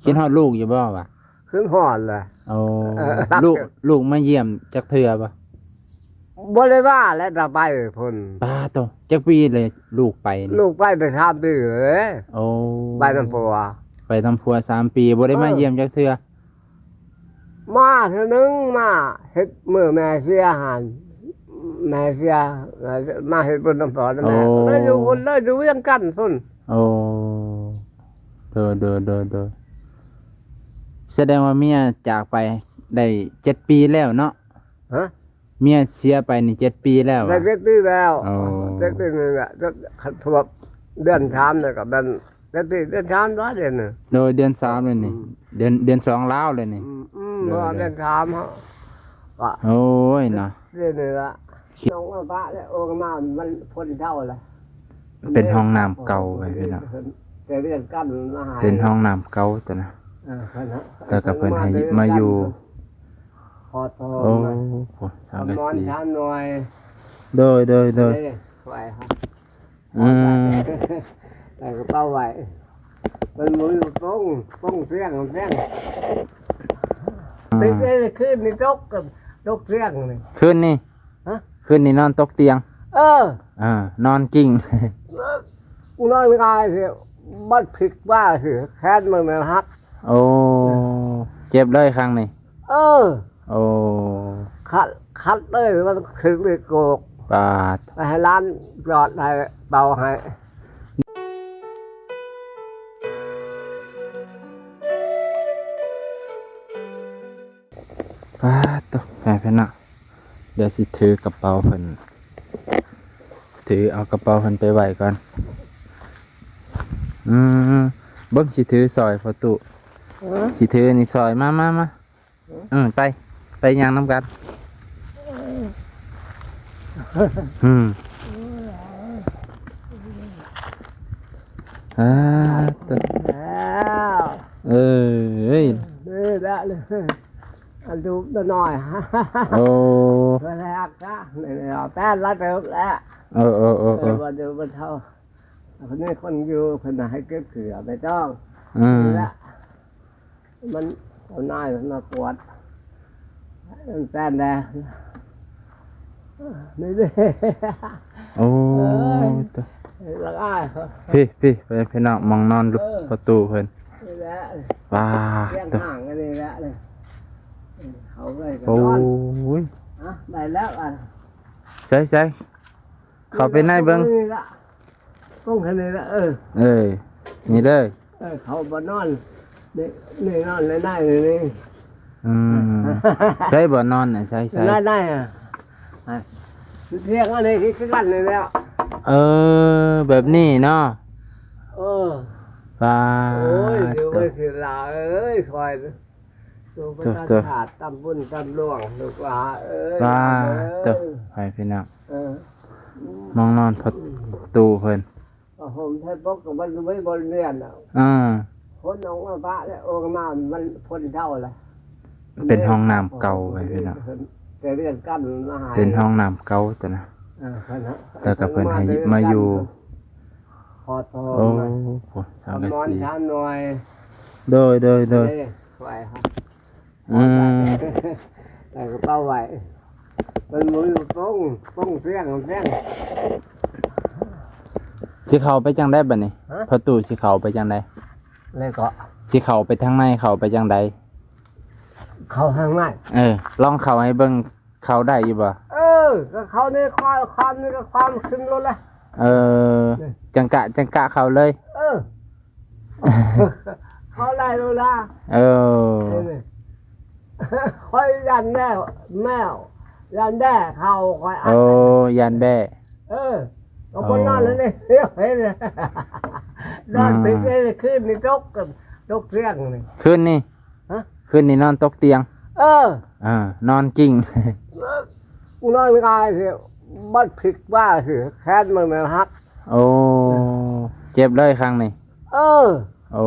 ຄິດຮອດລູກຢູ່ບໍ່ວະ? ຄຶດຮອດແຫຼະ. ໂອ້ ເອີ ລູກ ລູກມາຢ້ຽມຈັກເທື່ອບໍ່? ບໍ່ໄດ້ມາແຫຼະ ຖ້າໄປພຸ້ນ. ປາໂຕ ຈັກປີເລີຍລູກໄປນີ້? ລູກໄປໄດ້ສາມປີເລີຍ. ໂອ້ ໄປນຳຜົວ ໄປນຳຜົວສາມປີ ບໍ່ໄດ້ມາ ເອີ ຢ້ຽມຈັກເທື່ອ. ມາເທື່ອໜຶ່ງ ມາເຮັດມື້ແມ່ເສຍຫັ້ນ ແມ່ເສຍ ມາເຮັດບຸນນຳພໍ່ນຳແມ່. ໂອ້ ເລີຍຢູ່ພຸ້ນ ເລີຍຢູ່ວຽງຈັນພຸ້ນ. ໂອ້ ໂດຍ ໂດຍ ໂດຍ ໂດຍ ສະແດງວ່າເມຍຈາກໄປໄດ້ເຈັດປີແລ້ວເນາະ? ຮະ? ເມຍເສຍໄປນີ້ເຈັດປີແລ້ວ ໄດ້ເຈັດປີແລ້ວ. ໂອ້ ເຈັດປີນີ້ແຫຼະ ຄັນຖ້ວມເດືອນສາມນີ້ກໍແມ່ນ ເດືອນສີ່ ເດືອນສາມແລ້ວເດນີ້. ໂດຍ ເດືອນສາມແລ້ວນີ້ ອືມ ເດືອນ ເດືອນສອງລາວແລ້ວນີ້. ອືມ ອືມ ເດືອນສາມເຮົາກໍ ໂອ້ຍເນາະ ເດືອນນີ້ລະ ນ້ອງມາປະແລ້ວ ໂອ້ ກໍມາ ມັນພົ້ນເຊົາແລ້ວ. ເປັນຫ້ອງນ້ຳເກົ່າໄປພີ່ນ້ອງ ແຕ່ວຽງຈັນມາໃຫ້ ເປັນຫ້ອງນ້ຳເກົ່າຕົວນະ. ເອີ ແລ້ວກໍເພິ່ນໃຫ້ມາຢູ່ ຂໍໂທດ. ໂອ້ ໂຫ ສັງກະສີ ໂດຍ ໂດຍ ໂດຍ ໄວ້ ອືມ ໃສ່ກະເປົາໄວ້ ມັນບໍ່ມີປອງ ປອງສຽງ ສຽງ ອືມ ຕິດເລີຍ ຄືນນີ້ຕົກ ຕົກສຽງນີ້ ຄືນນີ້ ຮະ? ຄືນນີ້ນອນຕົກຕຽງ? ເອີ ອ່າ ນອນກິ້ງ ເອີ ນອນກາຍຊິ ບັດພິກວ່າຊິ ແຂນມັນຫັກ. ໂອ້ ເຈັບເລີຍຄັ້ງນີ້? ເອີ ໂອ້ ຂັດ ຂັດເລີຍ ມັນຖືກເລກໂກກ. ປາດ ໃຫ້ຫຼານຈອດໃຫ້ເປົ່າໃຫ້. ປາດໂຕ ແມ່ເພິ່ນເນາະ ດຽວຊິຖືກະເປົາເພິ່ນ ຖືເອົາກະເປົາເພິ່ນໄປໄວ້ກ່ອນ. ອືມ ເບິ່ງຊິຖືຊ່ອຍພໍ່ຕູ້ ເອີ ຊິຖືນີ້ຊ່ອຍ ມາ ມາ ມາ ເອີ ໄປ ໄປຍ່າງນຳກັນ. ອືມ ອ່າ ແລ້ວ ເອີຍ ນີ້ແຫຼະ ອັນດູກນ້ອຍ. ໂອ້ ເພິ່ນໃຫ້ຮັກສາ ແປດລະເຕີບແລ້ວ. ເອີ ເອີ ເອີ ເອີ ເອີ ບໍ່ເດີບໍ່ເທົ່າ ເພິ່ນໃຫ້ຄົນຢູ່ ເພິ່ນໃຫ້ເກັບເກືອໃບຕອງ. ອືມ ນີ້ແຫຼະ ມັນເອົານາຍມາກວດ ມັນແປນແດ່ ນີ້ເດ້. ໂອ້ ເອີຍ ລະອາຍ ພີ້ ພີ້ ພີ່ນ້ອງ ໝ່ອງນອນ ເອີ ປະຕູເພິ່ນ ນີ້ແຫຼະ. ວ້າ ຕຽງຫ້າງອັນນີ້ແຫຼະ ເຂົ້າໄປກໍນອນ. ໂອ້ຍ ຮະ ໄດ້ແລ້ວ ອັນ ໃສ່ ໃສ່ ເຂົ້າໄປໃນເບິ່ງ ນີ້ລະ ກົງແຄ່ນີ້ລະ ເອີ ເອີ ນີ້ເດີ ເອີ ເຂົາບໍ່ນອນ ນີ້ ນີ້ນອນໃນໆ ນີ້ ອືມ ໃສ່ບໍ່ນອນນະ ໃສ່ ໃສ່ ໃນໆ ອະ ທຽງອັນນີ້ຄືກັນນີ້ແຫຼະ ເອີ ແບບນີ້ເນາະ ເອີ ປາ ໂອ້ຍ ໂຕ ເດີໄວ້ສິຫຼ້າເອີຍ ຄອຍ ໂຕ ໂຕ ຕຳບຸນຕຳຫຼວງ ລູກຫຼາເອີຍ ປາ ເອີ ໂຕ ໃຫ້ພີ່ນ້ອງ ເອີ ມອງນອນປະຕູເພິ່ນ ຜ້າຫົ່ມໄທປົກກໍມັນໄວ້ບໍລິເວນນະ ອ່າ ຄົນອອກມາປະແລ້ວ ອອກມາມັນພົ້ນເຊົາແລ້ວ ເປັນຫ້ອງນ້ຳເກົ່າໄປພີ່ນ້ອງ ແຕ່ວຽງຈັນມາໃຫ້ ເປັນຫ້ອງນ້ຳເກົ່າຕົວນະ ເອີ ແລ້ວກໍເພິ່ນໃຫ້ມາຢູ່ ຂໍໂທດ ໂອ້ ໂຫ ສັງກະສີ ໂດຍ ໂດຍ ໂດຍ ໄວ້ ອືມ ໃສ່ກະເປົາໄວ້ ມັນບໍ່ມີປອງ ປອງສຽງ ສຽງ ຊິເຂົ້າໄປຈັ່ງໃດບັດນີ້? ຮະ? ພໍ່ຕູ້ຊິເຂົ້າໄປຈັ່ງໃດ? ແລ້ວກໍຊິເຂົ້າໄປທາງໃນ ເຂົ້າໄປຈັ່ງໃດ? ເຂົ້າທາງໃນ ເອີ ລອງເຂົ້າໃຫ້ເບິ່ງ ເຂົ້າໄດ້ຢູ່ບໍ່? ເອີ ກໍເຂົ້າໃນຄວາມ ຄວາມນີ້ກໍຄວາມຂຶ້ນລົດແຫຼະ ເອີ ນີ້ ຈັງກະ ຈັງກະເຂົ້າເລີຍ ເອີ ເຂົ້າໄດ້ໂລດລະ ເອີ ນີ້ ຂ້ອຍຢ້ານແມວ ແມວ ຢ້ານແດ້ເຂົ້າຂ້ອຍ ໂອ້ ຢ້ານແດ້ ເອີ ກໍບໍ່ນອນແລ້ວນີ້ ເຫັນ ນອນ ອືມ ຜິດເດ້ ຄືນນີ້ຕົກ ຕົກສຽງນີ້ ຄືນນີ້ ຮະ? ຄືນນີ້ນອນຕົກຕຽງ ເອີ ອ່າ ນອນກິ້ງ ເອີ ນອນກາຍຊິ ບັດພິກວ່າຊິ ແຂນມັນມັນຫັກ ໂອ້ ເຈັບເລີຍຄັ້ງນີ້ ເອີ ໂອ້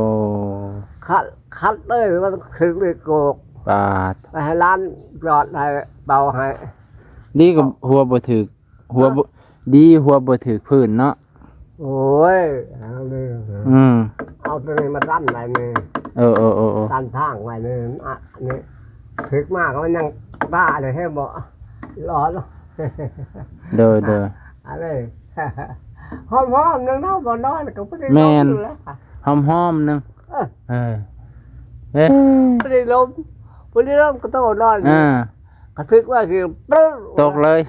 ຂັດ ຂັດເລີຍ ມັນຖືກເລກໂກກ ປາດ ໃຫ້ຫຼານຈອດໃຫ້ເປົ່າໃຫ້ ດີກໍຫົວບໍ່ຖືກ ຫົວບໍ່ ຮະ? ດີຫົວບໍ່ຖືກພື້ນເນາະ ໂອ້ຍ ເອົາເລີຍ ອືມ ເອົາຕົວນີ້ມາດັນໄວ້ນີ້ ເອີໆໆໆ ຕັນທາງໄວ້ນີ້ ອະ ນີ້ ຖືກມາກໍມັນຍັງຕາເລີຍ ເຫັນບໍ່? ຫຼອດ ໂດຍໆ ອັນນີ້ ຫອມໆ ໜຶ່ງເນາະ ບໍ່ນອນກໍບໍ່ໄດ້ ແມ່ນ ລົມຢູ່ແລ້ວ ຫອມໆ ໜຶ່ງ ເອີ ເອີ ເອີ ບໍ່ໄດ້ລົມ ບໍ່ໄດ້ລົມກໍໂຕນອນ ອ່າ ກະຖືກວ່າຄື ຕຶ້ງ ຕົກເລີຍ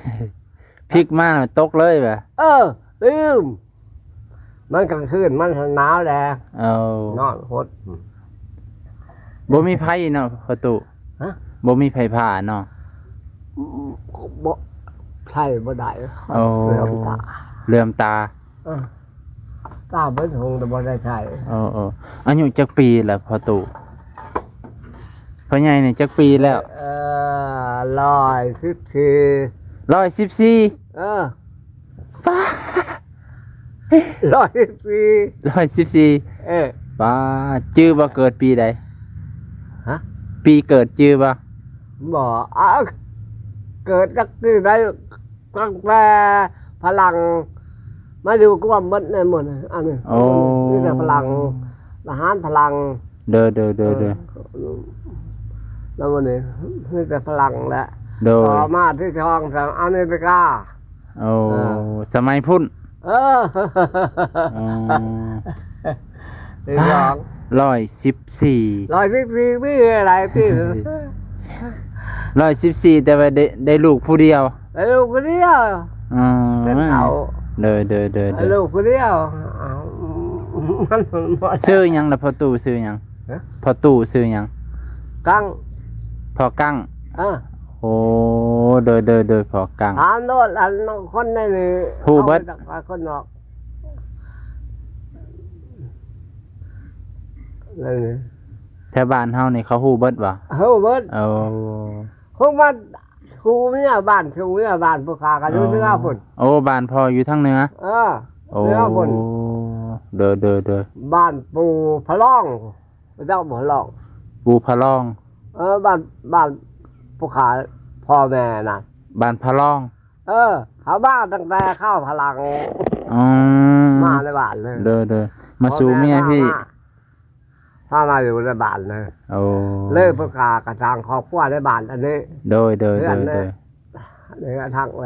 ພິກມາຕົກເລີຍວ່າ ເອີ ຕື່ມ ມັນກາງຄືນມັນໜາວແຫຼະ ເອົາ ນອນຫົດ ບໍ່ມີໄຟເນາະພໍ່ຕູ້ ຮະ ບໍ່ມີໄຟຟ້າເນາະ ອືມ ບໍ່ ໃຊ້ບໍ່ໄດ້ ໂອ້ ເຫຼືອມຕາ ເຫຼືອມຕາ ເອີ ຕາເບິດຫົງແຕ່ບໍ່ໄດ້ໃຊ້ ເອີໆ ອາຍຸຈັກປີແລ້ວພໍ່ຕູ້? ພໍ່ໃຫຍ່ນີ້ຈັກປີແລ້ວ? ເອີ ຮ້ອຍສິບສີ່ ຮ້ອຍສິບສີ່ ເອີ ປ້າ ຮ້ອຍສິບສີ່ ຮ້ອຍສິບສີ່ ເອີ ປ້າ ຈື່ບໍ່ເກີດປີໃດ? ຮະ ປີເກີດຈື່ບໍ່? ບໍ່ ອາ ເກີດຈັກປີໃດ ຕັ້ງແຕ່ຝຣັ່ງມາຢູ່ກວມເບິດໃນໝົດ ອັນນີ້ ໂອ້ ມີແຕ່ຝຣັ່ງ ທະຫານຝຣັ່ງ ໂດຍໆໆໆ ເອີ ແລ້ວມື້ນີ້ມີແຕ່ຝຣັ່ງແຫຼະ ໂດຍ ຕໍ່ມາທີ່ສອງທາງອາເມລິກາ ໂອ້ ເອີ ສະໄໝພຸ້ນ ເອີ ອໍ ທີ່ສອງ ຮ້ອຍສິບສີ່ ຮ້ອຍສິບສີ່ປີ ຫຼາຍປີ ຮ້ອຍສິບສີ່ ແຕ່ວ່າໄດ້ ໄດ້ລູກຜູ້ດຽວ ໄດ້ລູກຜູ້ດຽວ ອໍ ເປັນເຖົ້າ ໂດຍໆໆໆ ໄດ້ລູກຜູ້ດຽວ ເອົ້າ ມັນ ຊື່ຫຍັງລະພໍ່ຕູ້? ຊື່ຫຍັງ? ຮະ? ພໍ່ຕູ້ຊື່ຫຍັງ? ກັງ ພໍ່ກັງ ເອີ ໂອ້ ໂດຍໆໆ ພໍ່ກັງ ຖາມໂລດ ອັນຄົນໃນນີ້ ຮູ້ເບິດ ເອົາໄປຈາກຄົນນອກ ນັ້ນ ແຖວບ້ານເຮົານີ້ເຂົາຮູ້ເບິດບໍ່? ຮູ້ເບິດ ໂອ້ ຄົງມາ ຜູ້ເມຍ ບ້ານຜູ້ເມຍ ບ້ານຜູ້ຂ້າກໍຢູ່ເໜືອພຸ້ນ ໂອ້ ບ້ານພໍ່ຢູ່ທາງເໜືອ ເອີ ໂອ້ ເໜືອພຸ້ນ ໂດຍໆໆ ບ້ານປູ່ພະລອງ ຮູ້ຈັກບໍ່ ພະລອງ ປູ່ພະລອງ ເອີ ບ້ານ ບ້ານຜູ້ຂ້າພໍ່ແມ່ນະ ບ້ານພະລອງ ເອີ ເຂົາມາຕັ້ງແຕ່ຄາວຝຣັ່ງ ອືມ ມາໃນບ້ານເລີຍ ໂດຍໆ ມາສູ່ເມຍພີ້ ພາມາຢູ່ໃນບ້ານເລີຍ ໂອ້ ເລີຍເພິ່ນກະ ກະສ້າງຄອບຄົວໃນບ້ານອັນນີ້ ໂດຍໆໆ ເຮືອນນີ້ ເຮືອນທາງແລ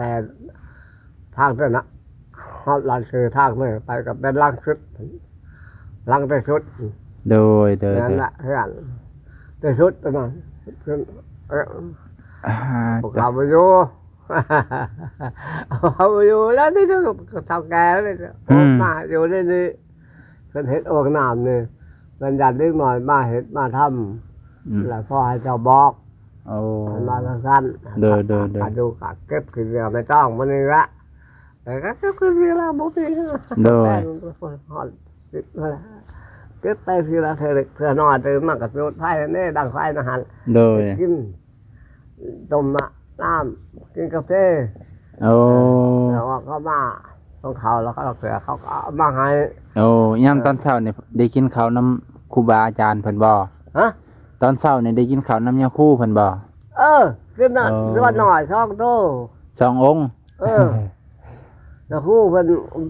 ທາງເທິງນະ ຮອດຫຼັງຄືທາງເມືອງໄປກໍເປັນຫຼັງສຸດ ຫຼັງທີ່ສຸດ ໂດຍໆໆ ນັ້ນລະເຮືອນທີ່ສຸດຕອນນັ້ນ ເອີ ອ່າ ພວກເຮົາບໍ່ຢູ່ ເຮົາບໍ່ຢູ່ແລ້ວນີ້ ເຖົ້າແກ່ແລ້ວນີ້ ອືມ ມາຢູ່ໃນນີ້ ເພິ່ນເຮັດໂອ່ງນ້ຳນີ້ ເພິ່ນຢ້ານເດັກນ້ອຍມາເຮັດມາທຳ ອືມ ແລ້ວພໍໃຫ້ເຈົ້າບອກ ໂອ້ ເພິ່ນວ່າຈັ່ງຊັ້ນ ໂດຍໆໆ ກະດູກະເກັບຂຶ້ນເຮືອໄປຕ້ອງມື້ນີ້ລະ ແລ້ວກະເກັບຂຶ້ນເຮືອລະບໍ່ມີ ໂດຍ ຮອດສິບ ເກັບໄປທີລະເທື່ອເລັກເທື່ອນ້ອຍ ຕື່ນມາກະຈູດໄຟຫັ້ນເດ້ ດັງໄຟນະຫັ້ນ ໂດຍ ກິນ ຕົ້ມນ້ຳ ກິນກາເຟ ໂອ້ ແລ້ວເຂົາມາ ຂອງເຂົາ ແລ້ວເຂົາເຫຼືອ ເຂົາກໍເອົາມາໃຫ້ ໂອ້ ຍາມຕອນເຊົ້ານີ້ໄດ້ກິນເຂົ້ານຳຄູບາອາຈານເພິ່ນບໍ່? ຮະ? ຕອນເຊົ້ານີ້ໄດ້ກິນເຂົ້ານຳຍາຄູເພິ່ນບໍ່? ເອີ ກິນນະ ໂອ້ ສ່ວນໜ້ອຍ ສອງໂຕ ສອງອົງ ເອີ ຍາຄູເພິ່ນ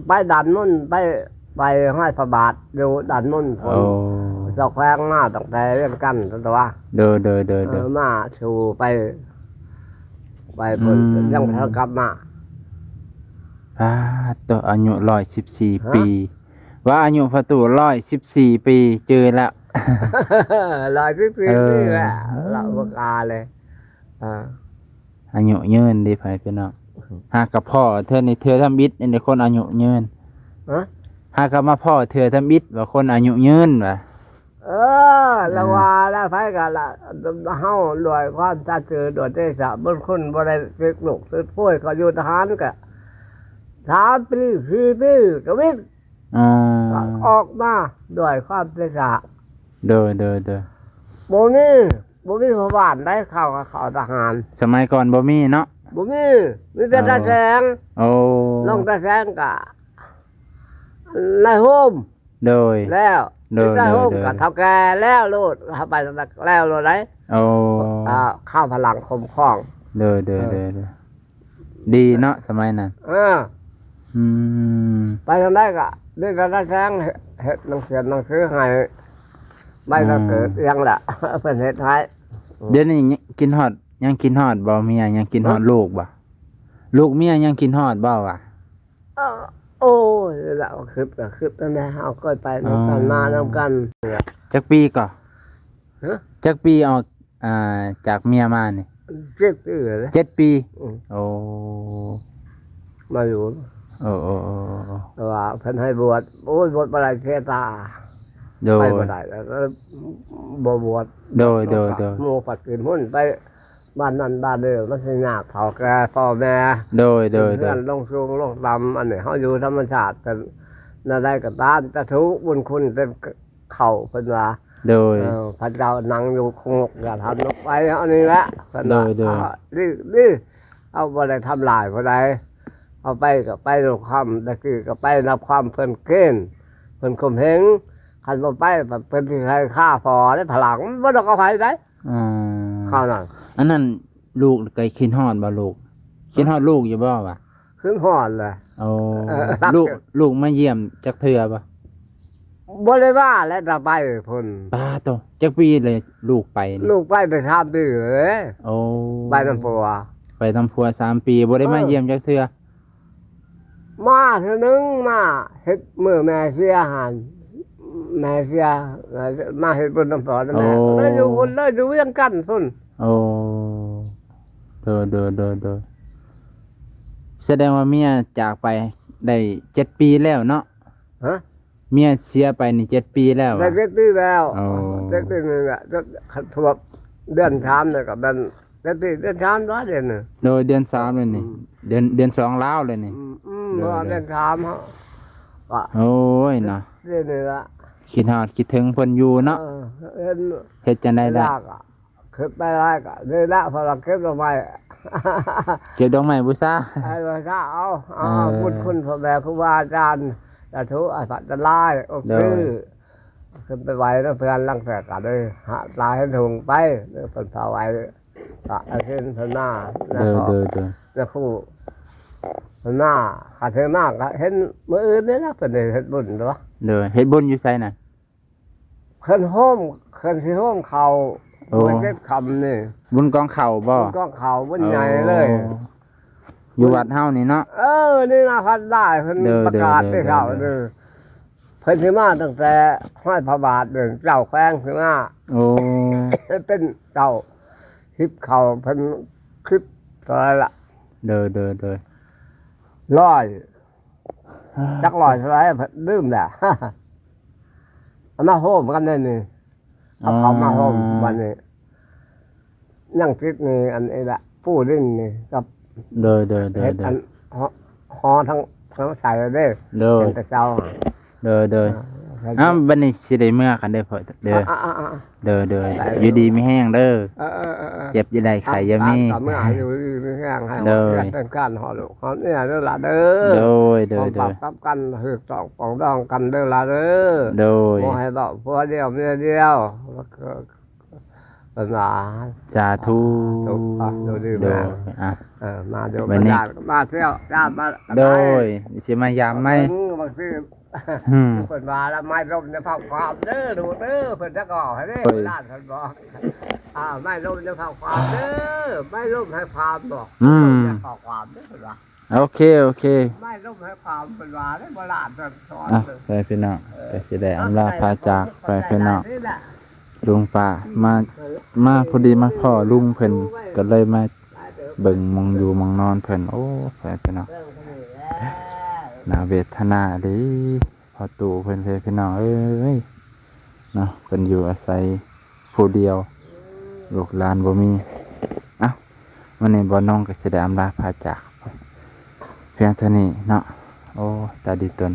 ໄປດ່ານມົນ ໄປ ໄປຫ້ອຍພະບາດຢູ່ດ່ານມົນ ໂອ້ ເຈົ້າແຂວງມາຕັ້ງແຕ່ວຽງຈັນ ຕົວະ ໂດຍໆໆໆ ເອີ ມາສູ່ໄປ ໄປພຸ້ນ ອືມ ຍັງບໍ່ທັນກັບມາ ປາດໂຕ ອາຍຸຮ້ອຍສິບສີ່ ຮະ? ປີ ວ່າອາຍຸພໍ່ຕູ້ຮ້ອຍສິບສີ່ປີ ຈື່ແລ້ວ ຮ້ອຍສິບສີ່ ເອີ ປີແລ້ວ ລາວບໍ່ກາເລີຍ ເອີ ອາຍຸຍືນເດ້ ພໍ່ແມ່ພີ່ນ້ອງ ຫາກະພໍ້ເທື່ອນີ້ເທື່ອທຳອິດນີ້ ຄົນອາຍຸຍືນ ຮະ? ຫາກະມາພໍ້ເທື່ອທຳອິດວ່າຄົນອາຍຸຍືນວ່າ ເອີ ລະວ່າລະ ໃຜກະລະ ເຮົາດ້ວຍຄວາມສັດຊື່ດ້ວຍເດຊະບຸນຄຸນ ບໍ່ໄດ້ຕິດລູກຕິດຜົວ ເຂົາຢູ່ທະຫານກະສາມປີ ສີ່ປີກະວິດ ອໍ ກະອອກມາດ້ວຍຄວາມເດຊະ ໂດຍໆໆ ບໍ່ມີ ບໍ່ມີພໍ່ບ້ານໃດເຂົ້າ ເຂົ້າທະຫານ ສະໄໝກ່ອນບໍ່ມີເນາະ ບໍ່ມີ ມີແຕ່ຕາແສງ ໂອ້ ນ້ອງຕາແສງກະນາຍໂຮມ ໂດຍ ແລ້ວ ໂດຍ ນາຍໂຮມ ໂດຍ ກະເຖົ້າແກ່ແລ້ວໂລດ ເຮົາໄປແລ້ວໂລດໄດ ໂອ້ ອ່າ ຂ້າວພະລັງຄຸ້ມຄອງ ໂດຍໆ ເອີ ໂດຍໆ ດີເນາະ ສະໄໝນັ້ນ ເອີ ອືມ ໄປທາງໃດກະມີແຕ່ຕາແສງເຮັດໜັງສື ໜັງສືໃຫ້ ໄປກໍເກີດ ອືມ ຫຍັງລະ ເພິ່ນເຮັດໃຫ້. ດຽວນີ້ຍັງຄິດຮອດ ຍັງຄິດຮອດບໍ່ເມຍ? ຍັງຄິດຮອດ ຮະ ລູກບໍ່? ລູກເມຍຍັງຄິດຮອດບໍ່ວະ? ເອີ ໂອ້ຍ ລາວຄຶດກໍຄຶດນັ້ນແຫຼະ ເຮົາເຄີຍໄປນຳກັນ ອໍ ມານຳກັນ. ຈັກປີກໍ? ຮະ? ຈັກປີອອກ ອ່າ ຈາກເມຍມານີ້? ເຈັດປີແລ້ວ. ເຈັດປີ? ອືມ ໂອ້ ມາຢູ່. ໂອ້ ໂອ້ ໂອ້ ໂອ້ ແຕ່ວ່າເພິ່ນໃຫ້ບວດ ໂອ້ຍ ບວດບໍ່ໄດ້ ເສຍຕາ. ໂດຍ ໄປບໍ່ໄດ້ ແລ້ວກໍບໍ່ບວດ. ໂດຍ ໂດຍ ໂດຍ ໝູ່ພັດຄືນພຸ້ນ ໄປບ້ານນັ້ນບ້ານນີ້ ມັນຊິຍາກເຖົ້າແກ່ພໍ່ແມ່. ໂດຍ ໂດຍ ໂດຍ ເຮືອນລົງສູງລົງຕ່ຳ ອັນນີ້ເຮົາຢູ່ທຳມະຊາດ ແຕ່ແນວໃດກໍຕາມ ຈະຖືກບຸນຄຸນເຕັມເຂົ້າ ເພິ່ນວ່າ. ໂດຍ ເອີ ພະເຈົ້ານັ່ງຢູ່ຄົງນົກ ຢ່າທຳນົກໄປ ເຮົານີ້ແຫຼະ ເພິ່ນວ່າ. ໂດຍ ໂດຍ ອ່າ ດີ ດີ ເຮົາບໍ່ໄດ້ທຳລາຍຜູ້ໃດ ເຮົາໄປກໍໄປດ້ວຍຄວາມ ແຕ່ກີ້ກໍໄປນຳຄວາມເພິ່ນເກນ ເພິ່ນຂົ່ມເຫງ ຄັນບໍ່ໄປ ເພິ່ນຊິໃສ່ຄາພໍ່ເດ້ ພະຫຼັງ ມັນບໍ່ຕ້ອງອະໄພໃດ. ອໍ ຄາວນັ້ນ ອັນນັ້ນ ລູກກໍຄິດຮອດບໍ່ລູກ? ຄິດຮອດລູກຢູ່ບໍ່ວະ? ຄິດຮອດແຫຼະ. ໂອ້ ເອີ ລູກ ລູກມາຢ້ຽມຈັກເທື່ອບໍ່? ບໍ່ໄດ້ມາແຫຼະ ແຕ່ໄປພຸ້ນ. ປາໂຕ ຈັກປີແລ້ວລູກໄປນີ້? ລູກໄປໄດ້ສາມປີເລີຍ. ໂອ້ ໄປນຳຜົວ ໄປນຳຜົວສາມປີ ບໍ່ໄດ້ມາ ເອີ ຢ້ຽມຈັກເທື່ອ. ມາເທື່ອໜຶ່ງ ມາເຮັດມື້ແມ່ເສຍຫັ້ນ ແມ່ເສຍ ມາເຮັດບຸນນຳພໍ່ນຳແມ່. ໂອ້ ກໍເລີຍຢູ່ພຸ້ນ ເລີຍຢູ່ວຽງຈັນພຸ້ນ. ໂອ້ ໂດຍ ໂດຍ ໂດຍ ໂດຍ ສະແດງວ່າເມຍຈາກໄປໄດ້ເຈັດປີແລ້ວເນາະ? ຮະ? ເມຍເສຍໄປນີ້ເຈັດປີແລ້ວຫວາ? ໄດ້ເຈັດປີແລ້ວ. ໂອ້ ເຈັດປີນີ້ແຫຼະ ຄັນຖ້ວມເດືອນສາມນີ້ກໍແມ່ນ ເດືອນ ເດືອນສາມແລ້ວເດ້ນີ້. ໂດຍ ເດືອນສາມແລ້ວນີ້. ອືມ ເດືອນ ເດືອນສອງລາວແລ້ວນີ້. ອືມ ອືມ ເດືອນ ເດືອນສາມເຮົາ ໂອ້ຍເນາະ ເດືອນນີ້ລະ ຄິດຮອດຄິດເຖິງເພິ່ນຢູ່ເນາະ. ເອີ ເຮັດ ເຮັດຈັ່ງໃດໄດ້ ຄືໄປຫຼາຍກໍນີ້ລະ ເພາະວ່າເກັບດອກໄມ້ ເກັບດອກໄມ້ບູຊາ ໃຫ້ບູຊາເອົາ ເອົາ ເອີ ບຸນຄຸນພໍ່ແມ່ຄູບາອາຈານ ສາທຸ ອາສາຕະລາຍ ໂອເຄ. ໂດຍ ຂຶ້ນໄປໄຫວ້ນຳເພື່ອນຫຼັງແຕກກໍໄດ້ຫາຕາເຫັນຫຸງໄປ ເພິ່ນພາໄຫວ້ ພະອາເຊນເພິ່ນມາ. ໂດຍ ໂດຍ ໂດຍ ນະຄູເພິ່ນມາ ຄັນເພິ່ນມາກໍເຫັນມື້ອື່ນນີ້ລະ ເພິ່ນໄດ້ເຮັດບຸນຕົວະ. ໂດຍ ເຮັດບຸນຢູ່ໃສນະ? ເຮືອນໂຮມ ເຮືອນຊິໂຮມເຂົ້າ. ໂອ້ ເຈັດຄ່ຳນີ້ ບຸນກອງເຂົ້າບໍ່? ບຸນກອງເຂົ້າ ບຸນໃຫຍ່ເລີຍ. ໂອ້ ຢູ່ວັດເຮົານີ້ເນາະ. ເອີ ນີ້ນະ ພັດໄດ້ເພິ່ນ ໂດຍ ປະກາດ ໂດຍ ແຕ່ເຊົ້າ ໂດຍ ເດີ ເພິ່ນຊິມາຕັ້ງແຕ່ຮ້ອຍພະບາດເດີ ເຈົ້າແຂວງຊິມາ. ໂອ້ ເປັນເຈົ້າ ຮິບເຂົ້າເພິ່ນ ຄິດເທົ່າໃດລະ? ໂດຍ ໂດຍ ໂດຍ ຮ້ອຍ ຈັກຮ້ອຍເທົ່າໃດ ລືມແລ້ວ. ເອົາມາໂຮມກັນແນວນີ້ ເອົາເຂົ້າມາໂຮມ. ອໍ ບັດນີ້ຍັງຕິດໜີ້ອັນນີ້ລະ ປູດິນນີ້ກັບ ໂດຍ ໂດຍ ໂດຍ ເຮັດ ໂດຍ ອັນ ຫໍ ຫໍທາງ ທາງໃສເດ້. ໂດຍ ເປັນແຕ່ເຊົ້າ. ໂດຍ ໂດຍ ອ່າ ອ້າວ ບັດນີ້ຊິໄດ້ເມືອກັນເດີພໍ່ເດີ. ອ່າໆໆໆ ໂດຍ ໂດຍ ໄປ ຢູ່ດີມີແຮງເດີ. ເອີໆໆໆ ເຈັບຢ່າໄດ້ ໄຂ້ຢ່າມີ ຕາມເມືອຢູ່ດີມີແຮງ ໃຫ້ ໂດຍ ເຮືອນເປັນການຮອດລູກຮອດເມຍເດີລະເດີ. ໂດຍ ໂດຍ ໂດຍ ປອບກັບກັນ ຖືກຕ້ອງປອງດອງກັນເດີລະເດີ. ໂດຍ ບໍ່ໃຫ້ເວົ້າຜົວດຽວເມຍດຽວ ເພິ່ນວ່າ. ສາທຸ ສາທຸ ອ່ະ ໂດຍດີ ໂດຍ ມາ ອ່ະ ເອີ ມາໂດຍ ບັດນີ້ ມາຢາມ ມາທ່ຽວ ຢາມມາ ໂດຍ ຊິມາຢາມໃໝ່ ເບິ່ງບາງທີ ອືມ ເພິ່ນວ່າລະ ໄມ້ລົ້ມຢ່າເຜົາຄວາມເດີລູກເດີ ເພິ່ນຈະກໍໃຫ້ເດ້ ໂດຍ ຫຼານເພິ່ນບອກ ອ່າ ໄມ້ລົ້ມຢ່າເຜົາຄວາມເດີ ໄມ້ລົ້ມໃຫ້ຄວາມບອກ ອືມ ຢ່າເຜົາຄວາມເດີ ເພິ່ນວ່າ. ໂອເຄ ໂອເຄ ໄມ້ລົ້ມໃຫ້ຄວາມເພິ່ນວ່າເດ້ ໂບລານເພິ່ນສອນ. ອ່ະ ເອີ ໄປພີ່ນ້ອງ ກໍຊິໄດ້ອຳລາພາຈາກໄປພີ່ນ້ອງ. ລຸງປ້າມາ ມາພໍດີມາພໍ້ລຸງເພິ່ນ ກໍເລີຍມາເບິ່ງໝ່ອງຢູ່ໝ່ອງນອນເພິ່ນ. ໂອ້ ໄປພີ່ນ້ອງ ໜ້າເວທະນາອີ່ຫຼີ ພໍ່ຕູ້ເພິ່ນ ພີ່ນ້ອງເອີຍ ເນາະ ເພິ່ນຢູ່ອາໄສຜູ້ດຽວ ລູກຫຼານບໍ່ມີ. ເອົ້າ ມື້ນີ້ບ່າວນົງກໍຊິໄດ້ອຳລາພາຈາກພຽງເທົ່ານີ້ເນາະ. ໂອ້ ຕາດີຕົນ